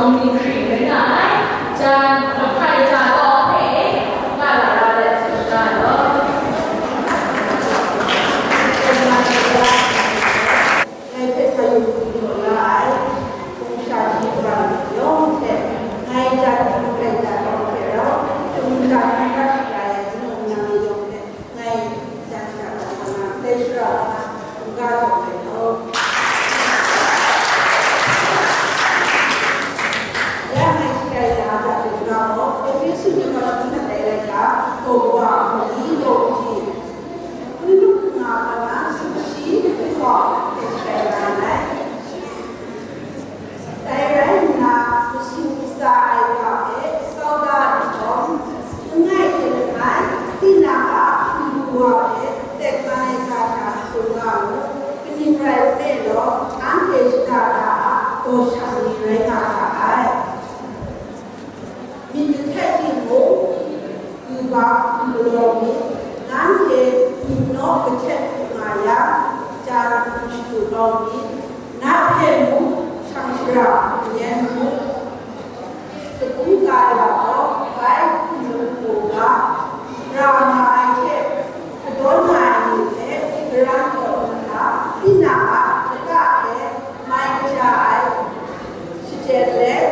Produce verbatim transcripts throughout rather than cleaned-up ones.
Mingri rai nga ai, jan, hpai ja lawng hpe, nga lara let tsun nga ai law. Ngai hpe sa yu hkrum jaw la ai, hpung sha shi kaban yawng hte, ngai jan hpung hpai ja lawng hte rau, hpung sha shi kaban shi la ai, nang ni yawng hte, ngai jan sha kaban na, hpe shara na, hkungga jaw ai law. Ya ngai shakai na a hta hte gaw, Efesu ni gaw shi hta dai rai ga, gaw wa, gaw ni, gaw ji, hpung hkungga kaban na, shi hkungga hte shakai na ai. Dai rai nna, matu masa ai ga hpe kau da nhtawm, langai hte langai, tinang a hpung wa hpe tek man ai ga sha sung nga mu, kaning rai nme law, anhte shada da a daw sha ni rai nga ga ai. Myit kahtet timung, yubak n galaw myit, nanhte myit naw kahtet hkrum nga yang, jan hkrum shadu kau myit, nat hpe mung shang shara n yen mu. Sagu ga ai wa gaw bai hkum lamu mu ga, ra nga ai hte, kadawn nga ai ni hte garan taw nna, tinang a lata hte mai kaja ai shachyen let,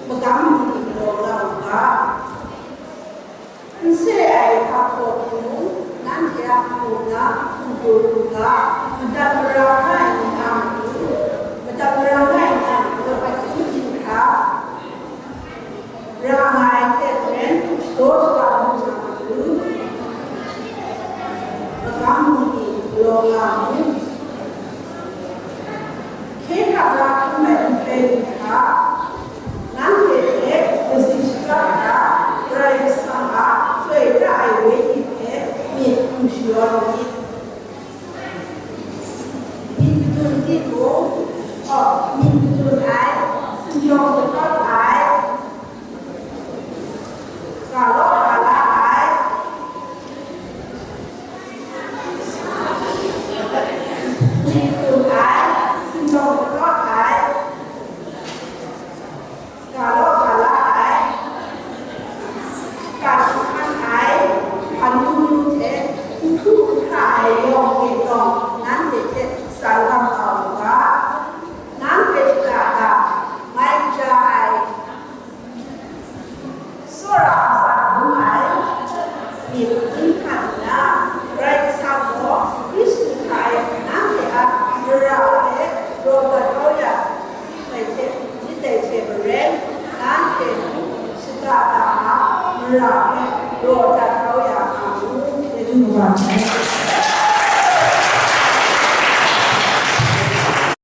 magam mungdi galaw nga u ga. N se ai hpa hkaw hpyi mung, nanhte a hku na hkum pru u ga, madat mara nga ai ni a matu, madat mara nga ai ni a matu, akyu hpyi hkra, ra nga ai hte maren, shadaw shawa lu na matu, magam mungdi galaw nga mu. Hkye hkrang la hkrum ai nhtoi ni hta, nanhte hpe kazi shakap hkra, Karai Kasang a chyoi pra ai Wenyi hpe myit hkum shayawn myit. Myit kadun timung, oh, myit kadun ai, sinjawng katawt ai, ga law ga la ai, myit kadun ai, sinjawng katawt ai, ga law ga la ai, shaka jahkan ai, amu nu hte n hkru n hkra ai yawng hte nawng nanhte hte san gam kau u ga, nanhte shada da mai kaja ai, tsawra asak hkrum ai myit n hkan nna, Karai Kasang gaw Hkristu hta e nanhte a mara hpe raw dat kau ya ai hte, myit dai hte maren, nanhte mung shada da a mara hpe raw dat kau ya nga mu. Chyeju kaba ai.